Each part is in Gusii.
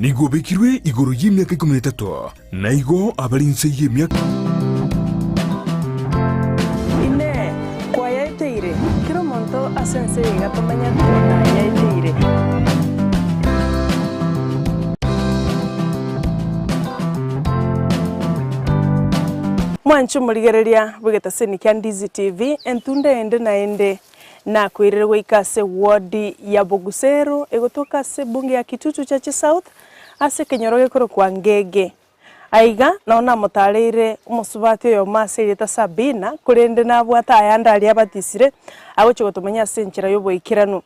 Nigo obekirwe igoro y'emiaka ikomi na etato, na igo abare inse y'emiaka. Inee! Kwayaeteire? Kera omonto ase ense eye iga tomanyete nayaeteire. Mwanche omorigereria bw'egetaseni kia Ndizi TV, entunda ende naende Nakoirire goika ase ward ya Boguseru egotoka ase ebunge ya Kitutu Chache South ase ekenyoro gekorokwa Ngege. Aiga nao namotareire omosubati oyomo ase erieta Sabina korende nabwate ayande aria abatisire agochia gotomanya ase enchera y'oboikeranu.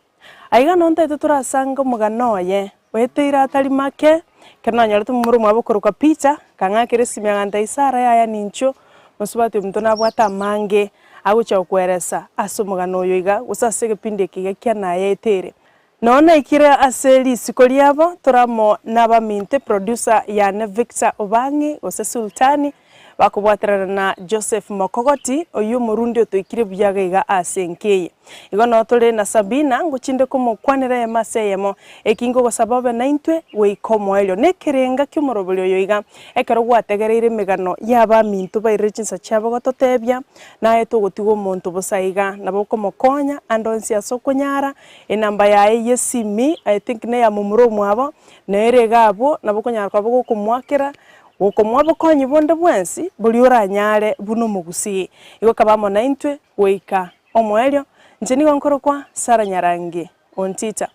Aiga nao ntaete torasange omogano oye oeteire atari make, ekero nanyorete momura omwabo okorokwa Peter, akang'akera esimi agantebia Sarah yaya ninchwo mosubati ominto nabwate amange Agochia gokweresa ase omogano oyo iga, gose ase egepindi eke iga kia nayaeteire. Nonya naikire ase risiko riabo, tore amo nabaminto eproducer yane Victor Obang'i gose Sultani, bakobwaterana na Joseph Mokogoti, oyio omorundi otoikire buya iga iga ase enka eye. Igo noo tore na Sabina, ngochinde komokwanera eyemo ase eyemo, eki nkogosaba obe naintwe goika omoerio. Nekerenga ki'omoroberi oyo iga, Ekero gwategereire emegano y'abaminto bairire chinsa chiabo gototebia, naye togotiga omonto bosa iga, nabo okomokonya ande onsi ase okonyara, enamba yaye y'esimi I think neya momura omwabo, nere iga abwo, nabo okonyara koba gokomoakera, gokomoa obokonyi bonde bwensi, boria oranyare buna omogusii. Igo kaba amo naintwe goika omoerio, inche nigo nkorokwa Sarah Nyarangi Ontita.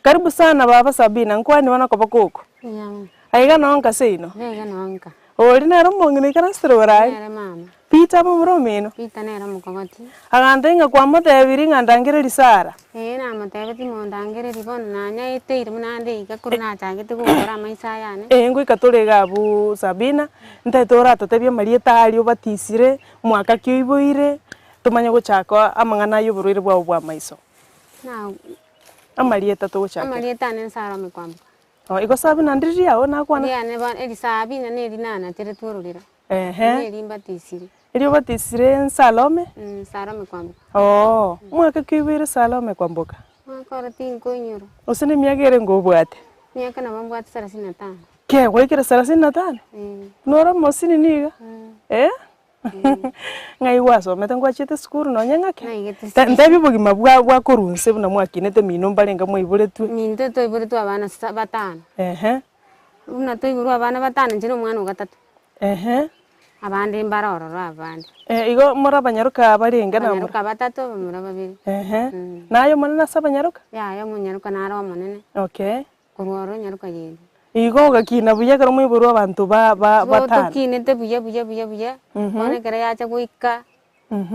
Karibu sana baba Sabina, nkwanie bono okoboko oko. Aiga noo nka seino. Iga noo nka. Oria nere omong'ina oikaransete rogoro aria. Nere mama. Peter momura omino. Peter nere omokogoti. Agantebia ng'a kwamotebirie ng'a ndangererie Sarah. Ee namotebetie mondangererie bono nanyaeteire buna ande iga korwa nachagete gokora amaiso aya ane. Ee ngoika tore iga abwo Sabina, ntaete oratotebie amarieta aria obatisire, mwaka ki oiboire, tomanye gochaka amang'ana aya oborwaire bwao bwa amaiso. Na Amarieta togochakera. amarieta ane Sarah Omekwamboka. Oh, igo Sabina ndiri riao nakwana? Riane bono eri Sabina neri nanacheretwe ororera. Ehe. Neri mbatisire. Eri obatisire Salome? Mm, Salome Kwamboka. Oo, omwaka ki oiboire Salome Kwamboka? Mwaka oro tinkoinyora. Gose na emiaka ere ngobwate? Emiaka nabo mbwate sarasini na tano. Kee, gwaikire sarasini na tano? Eh. Nore omosinini iga? Mm. Eh? Ng'ai gwasomete ngwachiete esukuru nonye ng'ake? Naigete Te- Ntebie obogima bwa bwa korwa inse buna mwakinete mino mbarenge mwaiboretwe. Minto twaiboretwe abana sa batano. Ehe. Buna twaiborwa abana batano inche na omwana o gatato. Ehe. Abande mbare ororo abande. Eh, igo more abanyaroka barenge na Abanyaroka batato, abamura babere. Ehe. Mm. Naye omonene ase abanyaroka? Yaya omonyaroka naro omonene. Okay. Korwa ororo nyaroka yende. Igo ogakina buya ekero mwaiborwa abanto ba ba Igo batano. tokinete buya buya buya buya, bono ekero yacha goika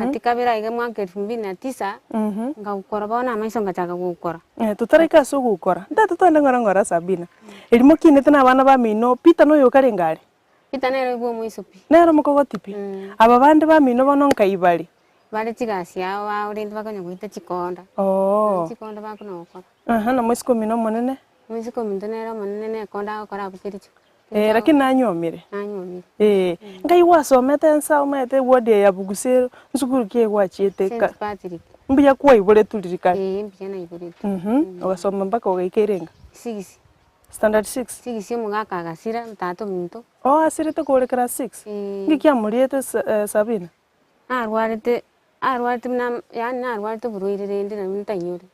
ati kabere aiga mwaka elfu mbili na tisa, nkagokora bono amaiso ngachaka gokora. Eh, totaraika ase ogokora, ntagete togende ng'ora ng'ora Sabina, erio mokinete na abana bamino, Peter noyo okarenge are? Peter nere oigwa omoiso pi. Nere omokogoti pi? Aba bande bamino bono nkai bare? Bare chigasi ao ao rende bakonya goita chikonda. Oo. Chikonda bakonya gokora. Aha, na moiseke omino omonene? Moiseke ominto nere omonene nekonda agokora abwo kericho. Eh, lakini nanyuomire? Nanyuomire. Eh, nkai gwasomete ensa omanyete eward eye ya Bugusu nsukuru ki egwachiete St. ka Patrick. mbuya kwaiboretwe ririkari? Eeh mbuya naiboretwe. Mh, ogasoma mpaka ogaika erenga? Six. Standard six? Six omogaka agasira, tata ominto. Oh asirete kore class six? Eeh. Nki kiamoriete sa Sabina? Narwarete, arwarete buna yaani narwarete oborwaire rende nabo ntainyore.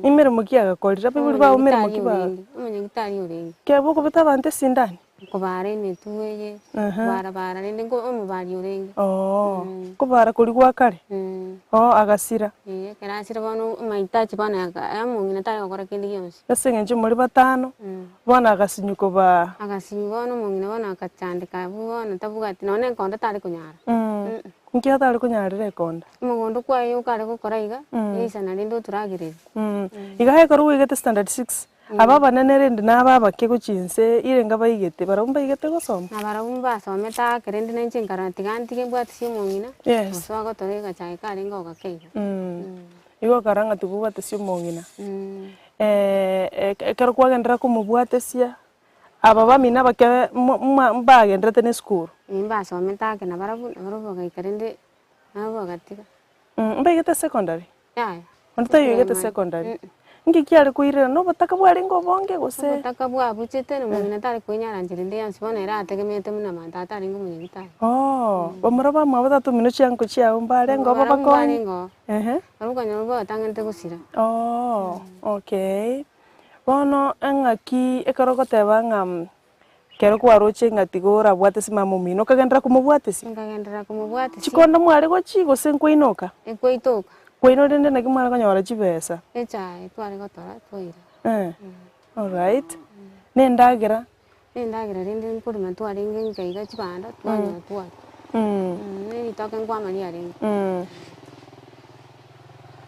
Emeremo ki agakorire? Abaibori bao emeremo ki ba. Omonyagitari orenge. Keba okobeta abanto esindani? Kobara emetwe eye, kobara bara rende nko omobari orenge. Oo, kobara koria gwa kare? Oo, agasira. Eeh, ekero asire bono amahitaji bono aka omong'ina tari gokora kende gionsi. Ase eng'encho more batano, bono agasinywa kobaa. Agasinywa bono omong'ina bono agachandeka abwo bono tabwati nonya na enkondo tari konyara. Nki atare konyarera ekonda? Omogondo kwaye okare gokora iga, eisana rende otoragereria. Iga ekero gwaigete standard six, aba abanene rende naba abake gochia inse irenga baigete, barabwo mbaigete gosoma? Nabarabwo mbasomete ake rende nainche nkarora tiga ntige mbwatisie omong'ina, Yes. gose agotora egachae karenge ogake iga. Igo okarora ng'a tibobwatisie omong'ina. Ekero kwagenderera komobwatesia, Aba bamino abake mo- mwa mbagenderete na esukuru? Ee, mbasomete ake nabarabwo, nabarabwo bagaika rende nabo bagatiga. Mbaigete secondary? Yaya. Onde taiyo oigete Primary. secondary? Inki kiare koirera? Na obotaka bwarenge obonge gose? Obotaka bwabuchete na omong'ina tare koinyara nchera ende yonsi bono ere ategemeete buna abanto atarenge omonyagitari. Oo, bamura bamwabo tata omino chianko chiao mbarenge oo Barabwo babakonye? mbarenge oo. Ehe. Barabwo okonyora babatang'anete gosira. Oo, okay. Bono eng'aki ekero ogoteba ng'a Ekero kwaroche ng'a tiga orabwate ase mama omino, okagenderera komobwatesia? Nkagenderera komobwatesia. Chikonda mware gochia gose nkwainoka? Ekwaitoka. Kwaino rende naki mware konyora chibesa? Echae tware gotora twaira. Eh, alright. Na endagera? Na endagera rende nkorema twarenge inka iga chibando twanyora twaria. Na eritoke nkwama riarenge.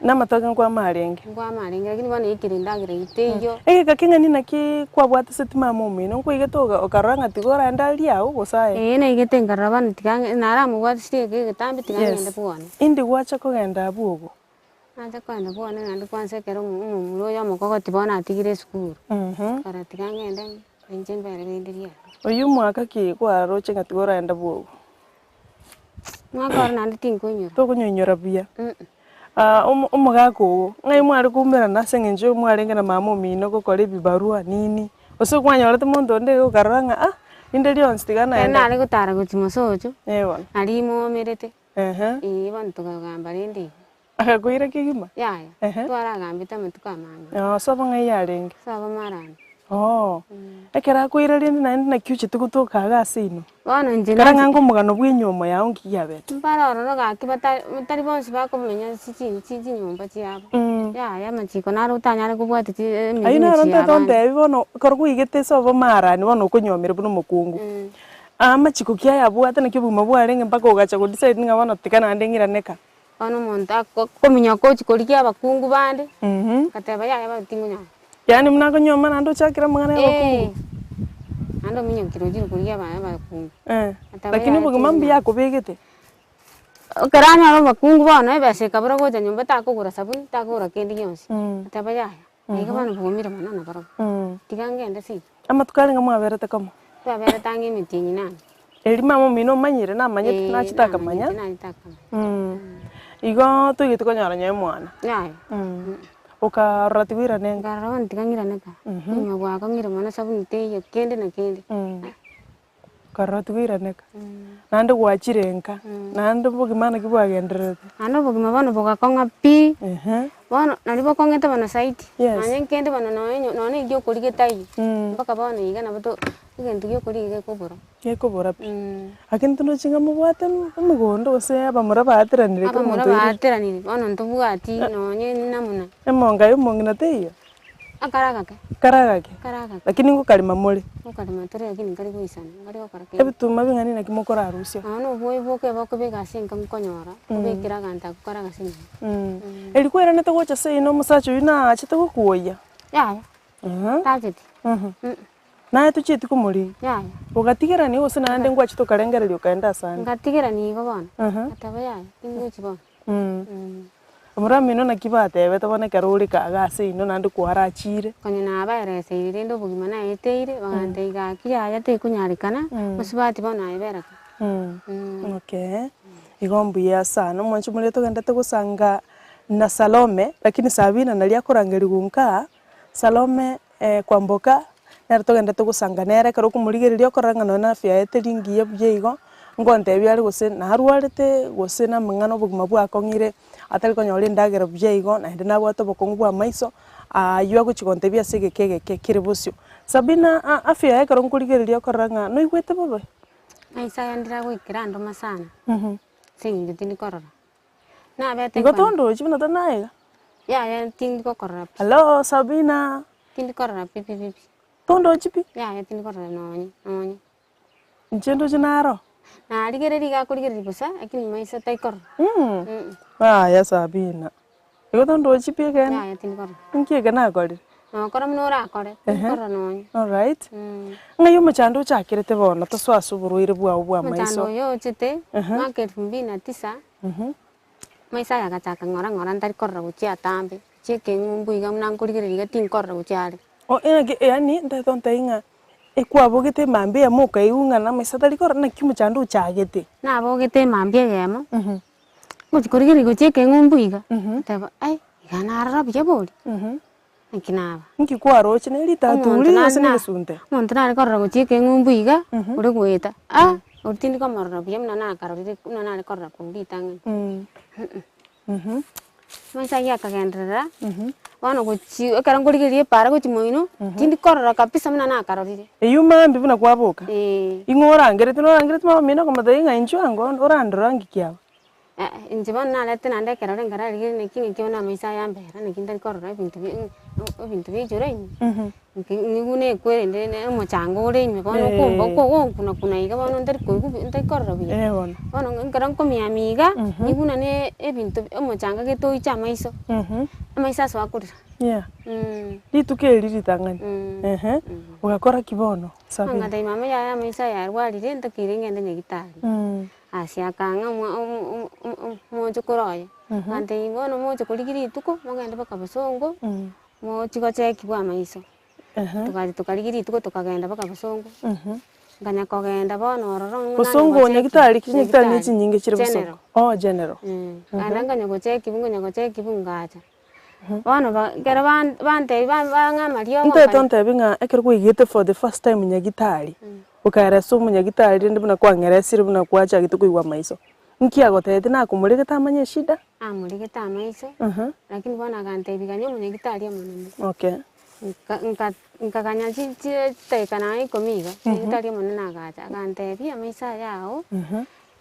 Na amatoke nkwama arenge. Nkwama arenge lakini bono ekero endagera eyio teiyo. Egeka keng'ani naki kwabwateseti mama omino, nkwaigete oga okarora ng'a tiga oraende aria agwo gose aye? Eeh naigete nkarora bono tiga ng'e naramobwatisirie eke egetambe tiga ng'ende Yes. bwone. Indi gwacha kogenda abwo obo? Nacha kogenda bwone naende kwansa ekero omo omomura oyo omokogoti bono atigire esukuru, nkarora tiga ng'ende inche mbere rende riaye. Oyio omwaka ki kwaroche ng'a tiga oraende abwo obo? Mwaka oro naende tinkoinyora. Tokonyoinyora buya. Omogaka oo, ng'ai mware koumerana ase eng'encho mwarenge na mama omino gokora ebibarua nini, gose kwanyorete monto onde iga okarora ng'a ah, rinde rionsi tiga Ekero naende. nare gotara gochia mosocho, Eh bono. naria imomerete, Ehe. eeh bono tokagamba rende igo. Agakoira kegima? Yaya, Ehe. twaragambete amatuko amange. Oo, sobo ng'ai yarenge? Sobo marani. Oo, ekero akoira rende naende naki ochete gotoka iga ase inwe? Bono inche Kera nachi ng'a omogano bw'enyomo yao nki kiabete? Mbare ororo gaki batari tari bonsi bakomenya ase chi chi chinyomba chiabo. Yaya amachiko naro otanyare kobwatia chi Ayio emechie naro ya ntoete abande. ontebi bono ekero kwaigete sobo marani bono okonyuomire buna omokungu, amachiko ki ayabwate naki obogima bwarenge mpaka ogacha go decide ng'a bono tiga naende ng'irane ka? Bono omonto ako kominyoka ochia korigia abakungu bande, agateba yaya bono tingonyara. Yaani buna akonyuoma naende ochakire amang'ana ya abakungu? Eeh, naende ominyokire ochire korigia aba abakungu. Agateba Lakini yaya obogima mbuya tingonyara. akobegete? Ekero anyora abakungu bono ebesa ekabora gocha nyomba takogora sabuni, takogora kende gionsi, agateba yaya, iga bono bwaumire mono nabarobwo, tiga ngende seito. Amatuko arenge mwaberete komo? Twaberete ang'e emetienyi nane. Erio mama omino omanyire namanyete Eeh, nachete akamanya. namanyete nachete akamanya. Igo toigete konyora nyaye omwana. Yaya. Okarora tigoirane nka. Nkarora bono tiga ng'irane ka, obogima bwakong'ire mono sabuni teiyo kende na kende. Okarora tigoirane ka, naende gwachire nka, naende obogima naki bwagendererete? Naende obogima bono bogakong'a pi, Ehe. Bono nario bokong'ete bono zaidi, Yes. nonye nkende bono nonye nonye egiokoria getaiyo, mpaka bono iga nabo to egento giokoria iga gekobora. Gekobora pi. Lakini torochi ng'a mobwate emegondo gose abamura baateranire kera Abamura omonto oirire. baateranire, bono ntobwati nonye namuna. Emonga ya omong'ina teiyo? Akare agake. Kare agake? Kare agake. Lakini ngokarema more? Ngokarema tore lakini nkari goisana, nkari gokora kende. Ebituma bing'ani naki mokorarusia? Nonya na obwoyo bwoka eboka egasi enka nkonyora, nkobekera aganto ako kare agase nyuma. Erio kwairanete gocha seino omosacha oyio naachete gokuoyia? Yaya, tacheti. Naye tochieti komorigia? Yaya. Ogatigerania gose naende ngwachete okarengereria okaenda asande? Ngatigerania igo bono, ngateba yaya, tingochi bono. Omorwani oino naki batebete bono ekero ore kaga ase inwe naende kwarachire? Konya nabaereseire rende obogima naeteire, bagantebia gaki yaya tekonyarekana, mosubati bono aye bera ka. Okay, igo mbuya sana omwancho moria togendete gosanga na Salome, lakini Sabina naria akorangerigwa nkaa, Salome Kwamboka, nere togendete gosanga nere ekero okomorigereria okorora ng'a nonye na afya yaye teri ngiya buya igo, ngontebia are gose narwarete gose na amang'ana obogima bwakong'ire atari konyora endagera buya igo, naende nabwate obokong'u bwa amaiso, aywo agochi gontebia ase egeka egeke kere bosio. Sabina a- afya yaye ekero nkorigereria okorora ng'a noigwete bobe? Maiso aya ndire agoikera andoma sana, ase eng'encho tindi korora. Nabete Igo nkonyora. tondochi buna tari iga? Yaya tindi gokorora pi. Hallo Sabina? Tindi korora pi pi pi pi. Tondochi pi? Yaya tindi korora nonye nonye. Inche ndoche naro? Narigereria iga akorigereria bosa, lakini maiso taikorora. Yaya Sabina, igo tondochi pi ekene? Yaya tindi korora. Inki eke nakorire? Nokora buna orakore, tindi korora nonye. Alright. Ng'ai omochando ochakerete bono tosoe ase oborwaire bwao bwa Omochando amaiso? oyo ochete, mwaka elfu mbili na tisa, maiso aya agachaka ng'ora ng'ora ntari korora gochia atambe, gochia ekeng'umbu iga buna nkorigereria iga tinkorora gochia are. Oh ng'aki yaani ntagete gontebia ng'a ekwabogete emambia eyemo okaigwa ng'a namaiso atari korora naki omochando ochagete? Nabogete emambia eyemo, ngochia korigereria gochia ekeng'umbu iga, ngateba ai, iga narora buya bori. Naki naba. Nki kwaroche ne ritatu Omonto ri nare gose na negesunte? omonto nare korora gochia ekeng'umbu iga, ore goeta, ah, oria tindi komorora buya buna nakarorire buna nare korora korwa ritang'ani. Maisa ayio akagenderera, bono gochi ekero nkorigereria epaara gochia moino, tindi korora kabisa buna nakarorire. Eyio mambia buna kwaboka, Eeh. ing'o orangereti norangereti mama omino okomotebia ng'a inchuo ango orandore angi ki aba? Inche bono narete naende ekerore nkararigereria naki ng'aki bono amaiso aya ambera naki ntari korora ebinto bi ebinto biaichora ime, nki nigo nekwerende ne omochanga ore ime bono okomba okogonkuna kuna iga bono ntari koigwa buya ntari korora buya. Eh bono. Bono ekero nkomiamia iga, nigo buna ne ebinto omochanga gete oiche amaiso, amaiso asoa korera. Yeah. Rituko eri ritang'ani, ehe, ogakora ki bono Sabina? Ngatebia mama yaya amaiso aya arwarire ntakeire ngende nyagitari. Ase akang'a omochokoro oye, agantebia bono moche korigia rituko mogende mpaka bosongo, mochie gochekigwa amaiso. Togacha tokarigia rituko tokagenda mpaka bosongo, nkanya kogenda bono ororo ng'a nanye Bosongo gocheki nyagitari ki chinyagitari ne nyagitari, chinyinge chire bosongo? general. Oh general. Nkagenda nkanya gochekigwa nkanya gochekigwa ngacha. Bono ba ekero ban bantebia ba bang'a amariogo Ntaete nkanywa. ontebi ng'a ekero kwaigete for the first time nyagitari, okaeresa omonyagitari rende buna kwang'eresire buna kwachagete koigwa amaiso, nki agotebetie nakomoregete amanye eshida? Amoregete amaiso, lakini bono agantebia ganya omonyagitari omonene. Okay. Nka nka nkaganya chi chie chidakika nonye ikomi iga, omonyagitari omonene agacha, agantebia amaiso aya ao.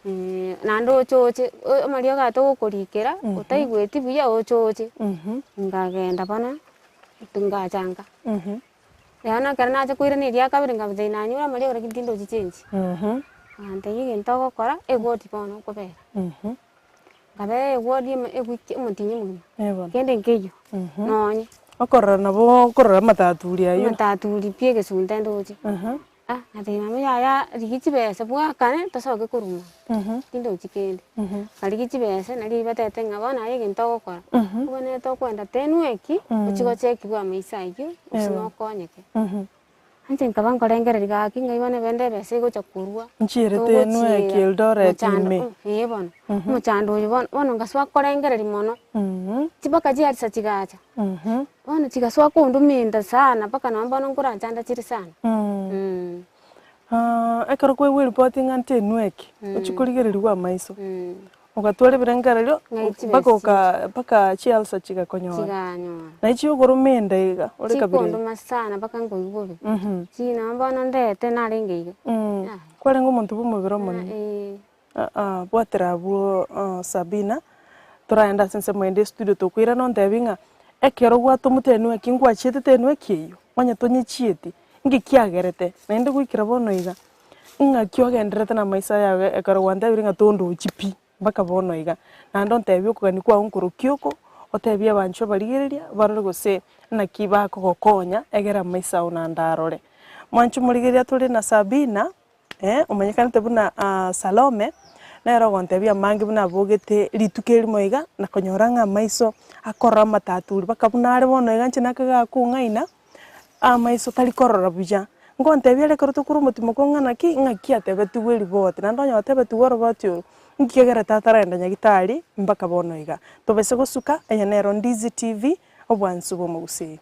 Naende oche oche, amariogo aya togokorikera, otaigweti buya oche oche, nkagenda bono, ngacha nka. Bono ekero nacha koirana eria kabere nkabatebia nanyure amariogo lakini tindochi chenchi. Bagantebia egento ogokora, ewodi bono okobera. Nkabera ewodi ime ewiki omotienyi omogima, kende nkeiyo, nonye. Okorora nabo okorora amataturi aywo. Amataturi pi egesunte ndoche. Ah, ngatebia mama yaya rigia chibesa bwakane tosoke korwa ime, tindochi kende. Nkarigia chibesa nario batebete ng'a bono aye egento ogokora, obwenerete okoenda tenweki, ochie gochekigwa amaiso ayio, gose nokonyeke. Inche nkaba nkorengereria gaki ng'ai bono bende ebesa egocha korwa, Nchiire tenweki togochiira Eldoret mochando ime. eh bono, omochando oyo bono, bono ngasoa korengereria mono, mpaka chiarisa chigacha. Bono chigasoa konduma enda sana mpaka nonye bono nkoranchanda chire sana. Ekero kwaigwa eripoti ng'a ntenwe eke, ochie korigererigwa amaiso, ogatwara ebirengererio Ng'ai chibesa mpaka oka mpaka chialsa chigakonyora. Chiganyora. Naye chigokoruma enda iga, ore kabira iga. Chikonduma sana mpaka nkoigwa bobe. Chi nonye bono ndete narenge iga. Yaya. Kwarenge omonto bwa omobere omonene. Eeh. Bwatera abwo Sabina, toraende ase ensemo ende estudio tokoirana ontebi ng'a ekero gwatomete enweki ngwachietete enweki eywo, onye tonyechieti, nki kiagerete? Naende goikera bono iga, ng'aki ogendererete na amaiso aya ago ekero gwantebirie ng'a tondochi pi, mpaka bono iga. Naende ontebie okogania kwago nkorokia oko, otebie abanchwa abarigereria, barore gose naki bakogokonya egere amaiso ao naende arore. Mwanche omorigereria tore na Sabina. Omanyekanete buna Salome, nere ogontebia amange buna abogete rituko erimo iga, na konyora ng'a amaiso akorora amataturi mpaka buna are bono iga inche nakagakong'aina, amaiso tari korora buya. Ngontebia ere ekero tokora omotimo kong'ana ki, ng'aki atebetigwe eriboti, naende onye otebetigwe oroboti oro, nki kegerete ataragenda nyagetari mpaka bono iga. Tobese gosuka, eye nero Ndizi TV, obwansu bwa omogusii.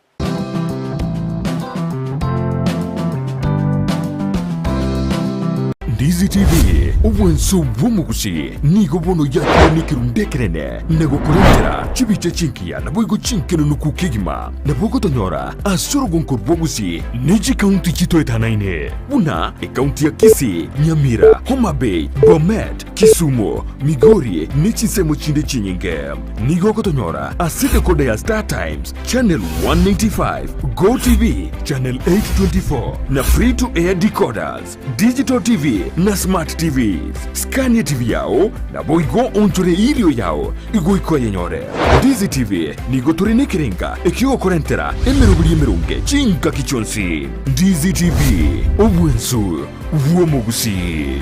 Ndizi TV, obwanso bw'omogusi, nigo bono yakire nekerundu ekenene na gokorentera chibicha chingiya naboigo chinkenenuku kegima. Nabo ogotonyora ase orogonko rw'obogusi ne chikaunti chitoetanaine buna ekaunti ya Kisii, Nyamira, Homa Bay, Bomet, Kisumu, Migori ne chinsemo chinde chinyinge. Nigo ogotonyora ase decoder ya Star Times, Channel 185, Go TV, Channel 824 na Free to Air decoders, Digital TV na Smart TVs. Skania TV yao naboigo onchore erio yao igoika oyenyore. Ndizi TV nigo tore nekerenga ekiogokorentera emeroberi emeronge chingaki chionsi. Ndizi TV, obwensu bw'omogusii.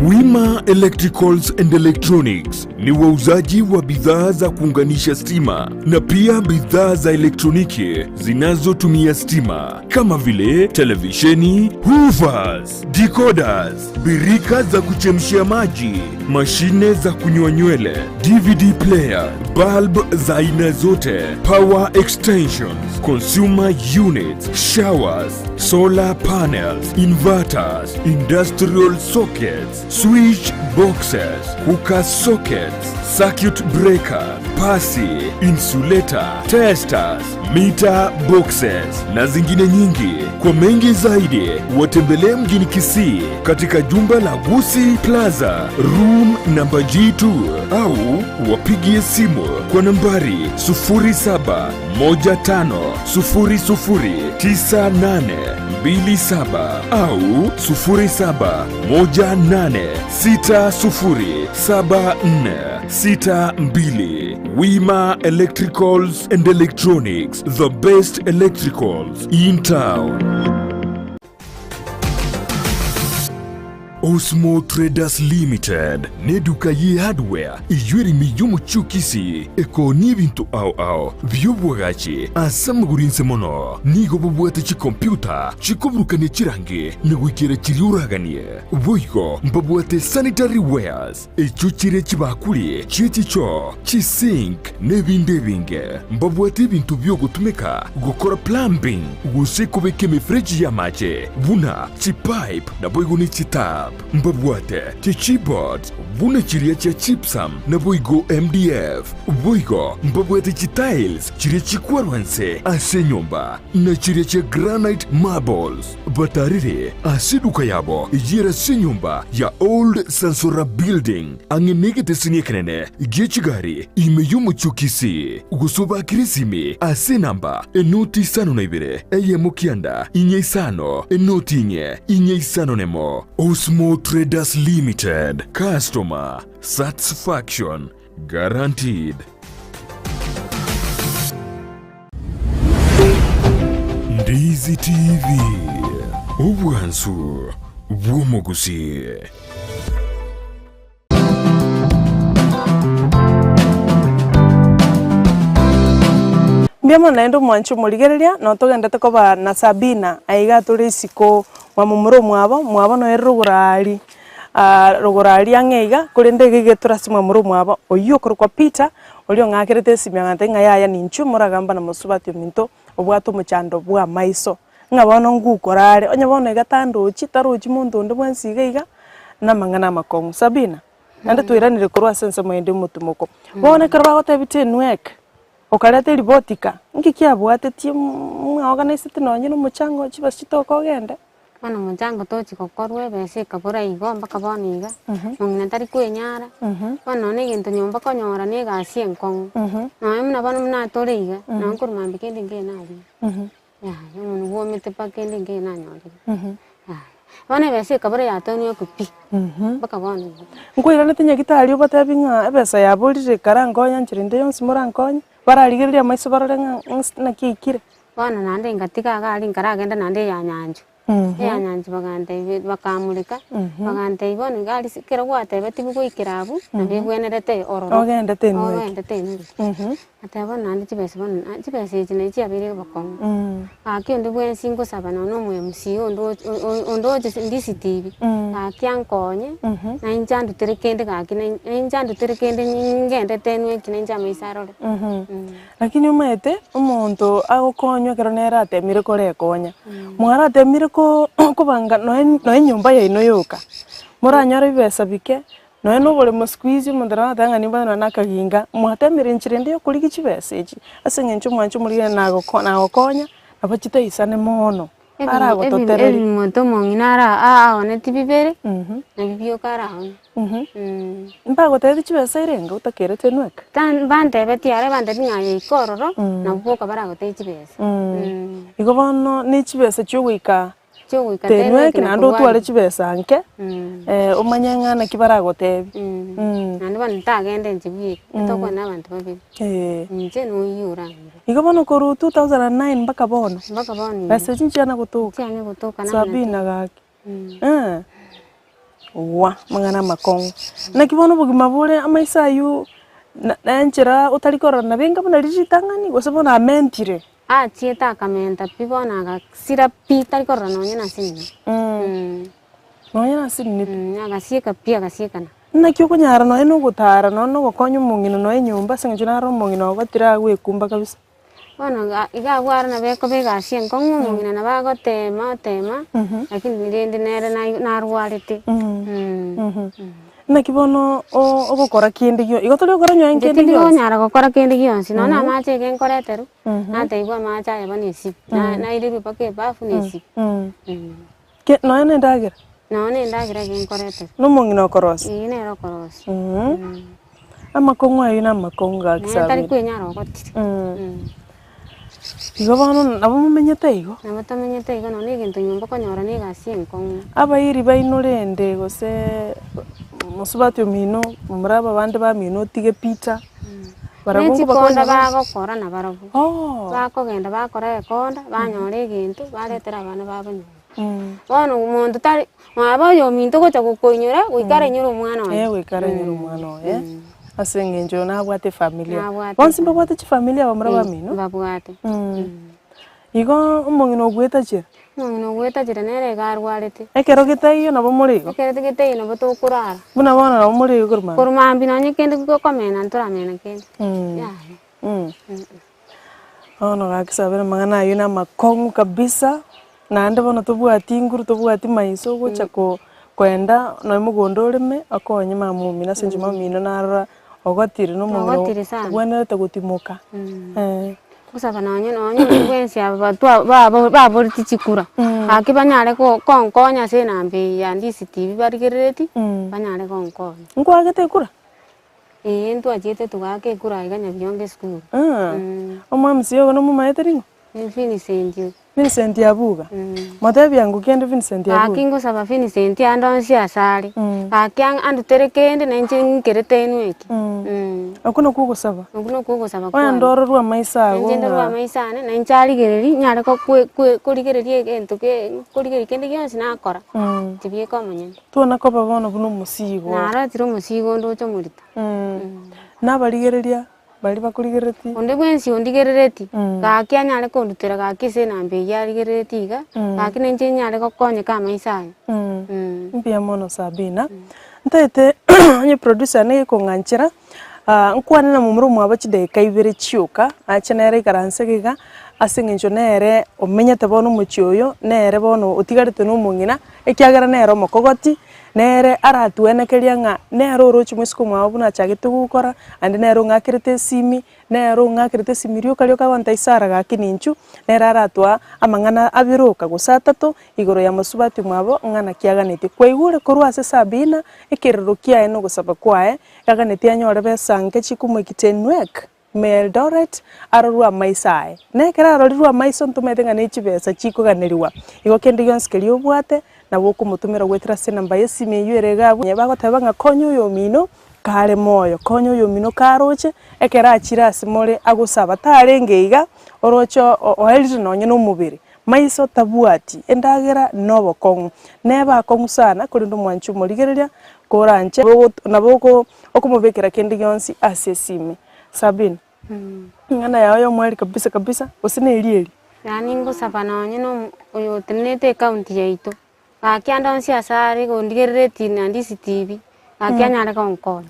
Wima Electricals and Electronics ni wauzaji wa bidhaa za kuunganisha stima na pia bidhaa za elektroniki zinazotumia stima kama vile televisheni, hoovers, decoders, birika za kuchemshia maji Mashine za kunyoa nywele, DVD player, bulb za aina zote, power extensions, consumer units, showers, solar panels, inverters, industrial sockets, switch boxes, cooker sockets, circuit breaker, pasi, insulator, testers, meter boxes na zingine nyingi. Kwa mengi zaidi watembelee mjini Kisii katika jumba la Gusii Plaza room namba G2 au wapigie simu kwa nambari 0715009827 au 0718607462. Wima Electricals and Electronics, the best electricals in town. Osmo Traders Limited neduka ye hardware eyio ere ime y'omochie o Kisii ekoonia ebinto ao ao bi'oboagachi ase amagoro inse mono. Nigo bobwate chikompiuta chikoburukania chirangi na goikera chiria oraganie. Boigo mbabwate sanitary wares Echio chire chibakuri chie chichoo, chisink, na ebinde ebinge. Mbabwate ebinto bi'ogotumeka gokora plumbing gose kobeka emefereji y'amache buna chipipe naboigo ne chitap. Mbabwate chichipboards buna chiria chia gypsum naboigo MDF. Boigo mbabwate chitiles chiria chikwarwa inse ase enyomba na chiria chia granite marbles. Batarire ase eduka yabo eyio ere ase enyomba ya Old Sansora Building, ang'e negeteseni ekenene gie chigari ime y'omochie o Kisii, gose obakire esimi ase enamba enoti isano na ibere, eyemo kianda, inye isano, enoti inye, inye isano nemo. Osmo Traders Limited, Customer Satisfaction Guaranteed. Ndizi TV, obwansu bw'omogusii. Mbuya mono naende omwanche omorigereria, nabo togendete koba na Sabina aiga tore isiko mwa momura omwabo, mwabo noyo ere rogoro aria rogoro aria ang'e iga, korende iga iga tore ase momura omwabo oyio okorokwa Peter, oria ong'akerete esimi agantebia ng'a yaya ninchuo moragamba na mosubati ominto obwate omochando bw'amaiso, ng'a bono ngukora are, onye bono iga tandochi, tarochi monto onde bwensi iga iga, namang'ana amakong'u. Sabina, naende twairanire korwa ase ensemo ende omotimoko, bono ekero bagotebitie enweke, okareta eripoti ka, nki kiabwatetie mwaorganiseti nonye na omochango chibesa chitoka ogende? Bono omochango tochi gokorwa ebesa ekabora igo mpaka bono iga, mong'ina tari kwenyara, bono nonye na egento nyomba konyora na egasi enkong'u, nonye buna bono buna tore iga, nonye korwa mambia kende nkeiyo naria, yaya omonwe bwomete mpaka kende nkeiyo nanyorire, yaya. Bono ebesa ekabora yatonywa pi, mpaka bono iga. Nkoiranete nyagetari obatebi ng'a ebesa yaborire karankonye nchera ende yonsi morankonye, bararigereria amaiso barore ng'a ng'as naki eikire. Bono naende ngatiga iga aria nkaragenda naende eya nyanchwa, eya nyanchwa bagantebia bakamureka, bagantebia bono iga aria ekero gwatebetigwe goikera abwo, nabo ebwenerete ororo, Ogendete enwe eke. ogendete enwe eke. Ngateba bono naende chibesa bono na chibesa echi nachi chiabeire obokong'u, gaki onde bwensi ngosaba nonye na omo MC onde oche o- o- onde oche ndisiti ibi, gaki ankonye, na inche andutere kende gaki na inche andutere kende ngendete enwe eke na inche amaiso arore. Lakini omanyete, omonto agokonywa ekero nere atemire korekonya, mwaratemire ko kobanga noe noe enyomba yaino yoka, moranyore ebibesa bike, nonya na oboremo siku hizi omonto nabo agoteba ng'a nimba nonya na akaginga, mwatemire enchera ende ya okorigia chibesa echi, ase eng'encho omwanche omorigani nagoko nagokonya, nabo chitaisane mono. Aragototererie. Ebimoto omong'ina ara aoneti bibere, nabio bioka araone. Mbagotebetie chibesa erenge otakerete enweka? Mbantebetie are bantebi ng'a aye ika ororo, nabwo boka baragotebie chibesa. Igo bono ne chibesa chiogoika Chiogoika tenweki tenweki na naende otware korwaria. chibesa nke, omanye ng'a naki baragotebie. Naende bono ntagenda inche bweka, tokwana na abanto babere, inche na oyio orang'ire. Igo bono korwa 2009 mpaka bono, Mpaka bono iga. besa echi nchiana gotoka, Nchiane gotoka namanya Sabina gaki eh, wa amang'ana amakong'u. Naki bono obogima bore amaiso aywo na na enchera otari korora nabe enga buna riria ritang'ani gose bono amentire. Achiete akamenta pi bono agasira pi tari korora nonye na ase nini. Nonye na ase nini pi. Agasieka pi agasiekana. Naki okonyara nonye na ogotara nonye na ogokonya omong'ina nonye enyomba ase eng'encho naro omong'ina ogotire agoekumba kabisa. Bono iga iga abwo aro nabo ekoba egasi enkong'u omong'ina nabo agotema otema, lakini rende nere nai narwarete. Naki bono o- ogokora kende gio igo tori gokora nonye Inche kende tindi gionsi? konyara gokora kende gionsi, nonye na amache iga nkoreterwa, natebiwa amache aya bono esibi, na nairerwe mpaka ebafu na esibi. Ke nonye na endagera? Nonye na endagera iga nkoreterwa. Na omong'ina okorosia? Eeh nere okorosia. Amakong'u ayio na amakong'u gaki Nonye tari Sabina. kwenyara ogotire. Igo bono nabo momenyete igo? Nabo tomenyete igo nonye na egento nyomba okonyora na egasi enkong'u. Abairi baino rende gose mosubati omino, momura abande bamino otige Peter, barabwo Ne chikonda nkobakonya bare? bagokora nabarobwo. Oh. Bakogenda bakora ekonda, banyora egento, baretera abana babo nyomba. Bono omonto tari, mwaba oyominto ogocha gokoinyora, goika arainyore omwana oye. Eh, goika arainyore omwana oye, ase eng'encho oyo nabwate efamilia. Nabwate Bonsi efamilia. mbabwate chifamilia abamura bamino? Mbabwate. Igo omong'ina ogoeta chera? Omong'ina ogoeta chera nere iga arwarete. Ekero getaiyo nabo more igo? Ekero getaiyo nabo tokorara. Buna bono nabo more igo korwa mambia? Korwa mambia nonye kende gokomena ntoramena kende, yaya. Bono gaki sabera amang'ana ayio na amakong'u kabisa, naende bono tobwati nguru tobwati maiso ogocha ko koenda nonya mogondo oreme okonye mama omino ase eng'encho mama omino narora ogotire na omong'ina Ogotire sana. obwenerete gotimoka. Gosaba nonye nonye onde bwensi aba batwa babo baboreti chikura, gaki banyare ko konkonya ase enamba eye ya Ndizi TV barigerereti, banyare gonkonya. Nkwagete ekura? Eeh ntwachiete togaaka ekura iga Nyabiongo esukuru. Omwamisi ogo nomomaete ring'o? Ni Vincent oyo. Vincent Abuga? Motebie ango kende Vincent Abuga. Gaki ngosaba Vincent ande onsi ase are, gaki andutere kende na inche nkerete inwe eke. Okwo nakwo ogosaba? Okwo nakwo ogosaba kwane. Oende ororwe amaiso ago Inche ndorwe ng'a. amaiso ane, na inche arigereria nyare ko kwe kwe korigereria egento ke korigereria kende gionsi nakora, tibieka omonyene. Twana koba bono buna omosiigo. Narotire omosiigo onde oche omorito. Nabarigereria baria bakorigereretie. Onde bwensi ondigereretie, gaki anyare kondutera gaki ase enamba eyio arigereretie iga, gaki nainche nyare gokonyeka amaiso aye. Mbuya mono Sabina. Ntaete onye producer nigo ekong'anchera, nkwane na momura omwabo chidakika ibere chioka, ache nere aikaranse iga, ase eng'encho nere omenyete bono omochie oyo, nere bono otigarete na omong'ina, Ekiagera nere omokogoti, nere aratwenekeria ng'a nere oroche moiseke omwabo buna achagete gokora, naende nere ong'akerete esimi, nere ong'akerete esimi rioka rioka agontebia Sarah gaki ninchu, nere aratoa amang'ana abere oka gose atato, igoro ya mosubati omwabo ng'a naki aganetie. Kwaigure korwa ase Sabina, ekerero kiaye na ogosaba kwaye, aganetie anyore besa nke chikomoikita enwek. Ime ya Eldoret, arorwe amaiso aye. Na ekero arorirwe amaiso ntomanyete ng'a ne chibesa chikoganerigwa. Igo kende gionsi keria obwate, nabo okomotomera goetera ase enamba y'esimi eyio ere iga abwo, bagoteba ng'a konya oyomino kare moyo, konya oyomino karoche, ekero achire ase more agosaba. Tarenge iga, oroche oerire nonye na omobere, maiso tabwati, endagera na obokong'u. Nebe akong'u sana, korende omwanchi omorigereria, koranche nabo okomobekera kende gionsi ase esimi. Sabina, Ring'ana yao y'omweri kabisa kabisa, gose neri eri? Yaani ngosaba nonye na omo oyo otenenerete ecounty yaito, gaki ande onsi ase are gondigereretie naende CCTV, gaki anyare gonkonya.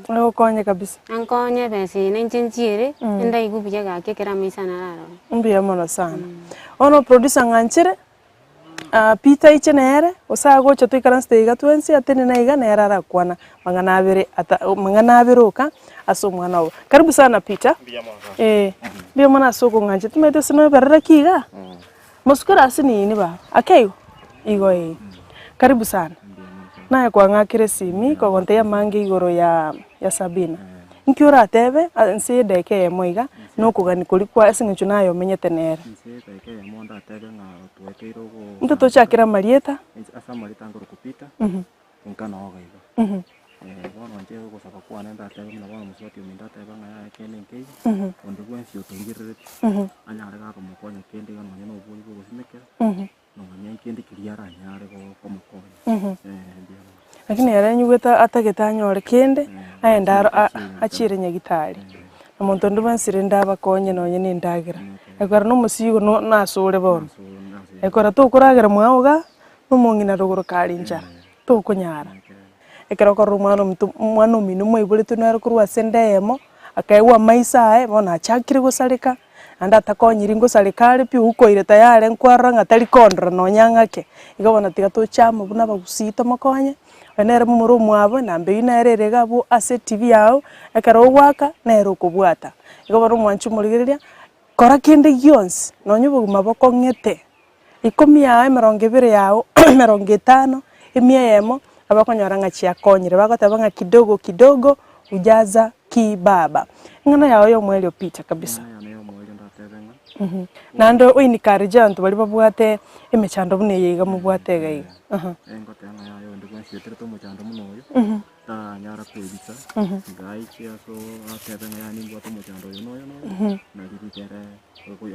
Agokonye kabisa. Ankonye ebesa eye nainche nchiere, ndaigwe buya gaki ekero amaiso ane ararore. Mbuya mono sana. Bono producer ng'anchere. Peter aiche nere, gose agocha toikaransete iga twensi atenene aiga nere arakwana mang'ana abere ata mang'ana abere oka ase omwana obo. Karibu sana Peter, eh, mbuya mono ase okong'ancha timanyeti ase noeberera ki igaa? Mosukere ase nini baba, ake igo? Igo eh. Karibu sana, naye kwang'akire esimi kogontebia amange igoro ya ya Sabina, nki oratebe nse edageka eyemo iga, na okogania koria kwa ase eng'encho naye omenyete nere. Inse edageka eyemo ndatebe ng'a otwekeire ogo Intwe tochakere amarieta. Inche ase amarieta nkorokwa Peter, nka noga iga. Bono inche ogosaba kwane ndatebe buna bono mosubati ominto atebe ng'a yaya kende nkeiyo, onde bwensi otorigereretie, anyare gakomokonya kende iga nonye na obwoyi bwa ogosimekera, nonye kende keria aranyare komokonya. Mbuya mono. Lakini ere nyigwete atagete anyore kende, aende aro achiere nyagitari. Na monto onde bwensi rende abakonye nonye na endagera. Ekero na omosigo no nasore bono, ekero tokoragera mwao igaa, na omong'ina rogoro kare nchara, tokonyara. Ekero okorora omwana omonto omwana omino mwaiboretwe nere korwa ase enda eyemo, akaegwa amaiso aye, bono achakire gosareka, naende atakonyiri ngosareka are pi oukoire tayare nkwarora ng'a tari kondora nonya ng'ake. Igo bono tiga toche amo buna abagusii tomokonye, oyo nere momura omwabo, enamba eywo nere ere iga abwo ase etibi yago, ekero ogoaka, nere okobwata. Igo bono omwanchi omorigereria, kora kende gionsi, nonya obogima bokong'ete, ikomi yao, emerongo ebere yao, emerongo etano, emia eyemo, nabo okonyora ng'a chiakonyire, bagoteba ng'a kidogo kidogo hujaza kibaba. Eng'ana yao ya omoerio Peter kabisa. Eng'ana yane ya omoerio ndatebe ng'a. Naende oencourage abanto baria babwate emechando buna eye iga mobwate iga iga. Engoteba ng'a yaya onde bwensi oeterete omochando buna oyo, tanyara kwebisa, iga aike ase atebe ng'a yaani nimbwate omochando oyo na oyo na oyo, nari rikere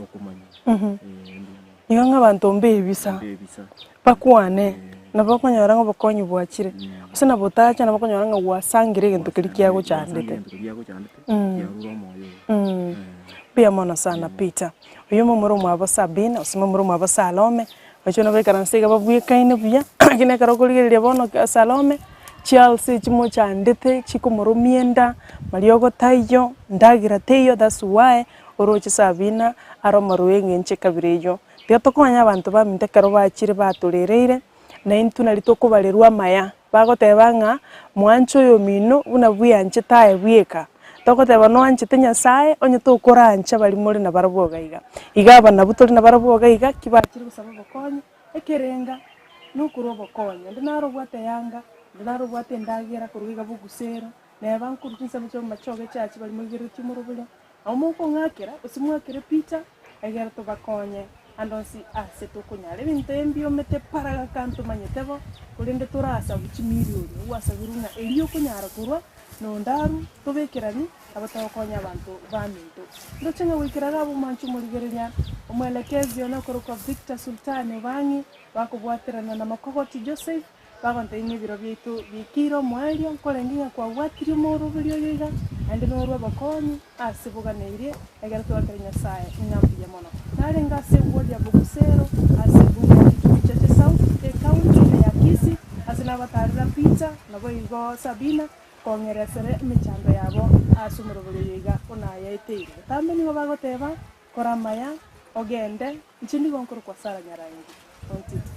okomanya. Eh, mbuya mono. Igo ng'a abanto mbebisa, Mbebisa. bakwane, nabo okonyora ng'a obokonyi bwachire, gose nabo otacha nabo okonyora ng'a gwasangire egento keria kiagochandete. Gwasangire egento keria kiagochandete, kiarure omoyo oyo. Mbuya mono sana Peter. Oyio momura omwabo Sabina, gose momura omwabo Salome, Inche nabaikaranse iga babwekaine buya, lakini ekero okorigereria bono Salome, chialsi echi mochandete chikomoromia enda, mariogo taiyo, ndagera teiyo that's why oroche Sabina are omorwao eng'encho ekabira eyio. Tiga tokonye abanto baminto ekero bachire batorereire, na intwe nari tokobarerwa amaya, bagoteba ng'a mwanche oyomino buna bweanchete aye bweka. Togoteba noanchete Nyasaye onye tokorancha baria more nabarabwo iga iga. Iga aba nabwo tore nabarabwo iga iga ki bachire gosaba obokonyi, ekerenga nokorwa obokonyi. Onde naro obwate eyanga, onde naro obwate endagera korwa iga bogusero, neba nkorwa chinsemo chia bomachoge chiache baria moigereretie omorobori, Nabo mokong'akera, gose mwakere Peter, egere tobakonye ande onsi ase tokonyara. Ebinto ebi mbiomete paragaka ntomanyete bo, korende torasabu chimilioni, ogwasabirwe ng'a erio okonyara korwa nonde arwe, tobekerani, nabo togokonya abanto baminto. Ndoche ng'a goikera iga abwo mwanche omorigereria, omwelekezi one okorokwa Victor Sultani Obang'i, bakobwaterana na Makogoti Joseph, Bagontebia ng'a ebiro biaito biaikeire omoerio, nkorenge ng'a kwabwatirie omooroberio oyo iga, naende norwe obokonyi ase boganeirie, ekero twaakire Nyasae ng'a mbuya mono. Narenge ase ewodi ya Bogusero, ase ebunge ya Kitui Chache South, ecounty ime ya Kisii, ase nabatarera Peter, naboigo Sabina, kong'eresera emechando yabo ase omoroberio oyo iga onayaeteire. Botambe nigo bagoteba, Kora amaya, ogende, inche nigo nkorokwa Sara Nyarangi. Ontiti.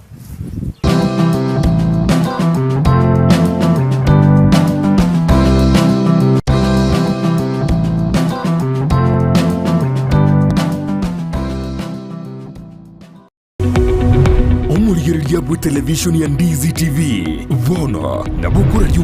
Omorigereria bw'etelevishoni ya Ndizi TV, bono nabo okoraria.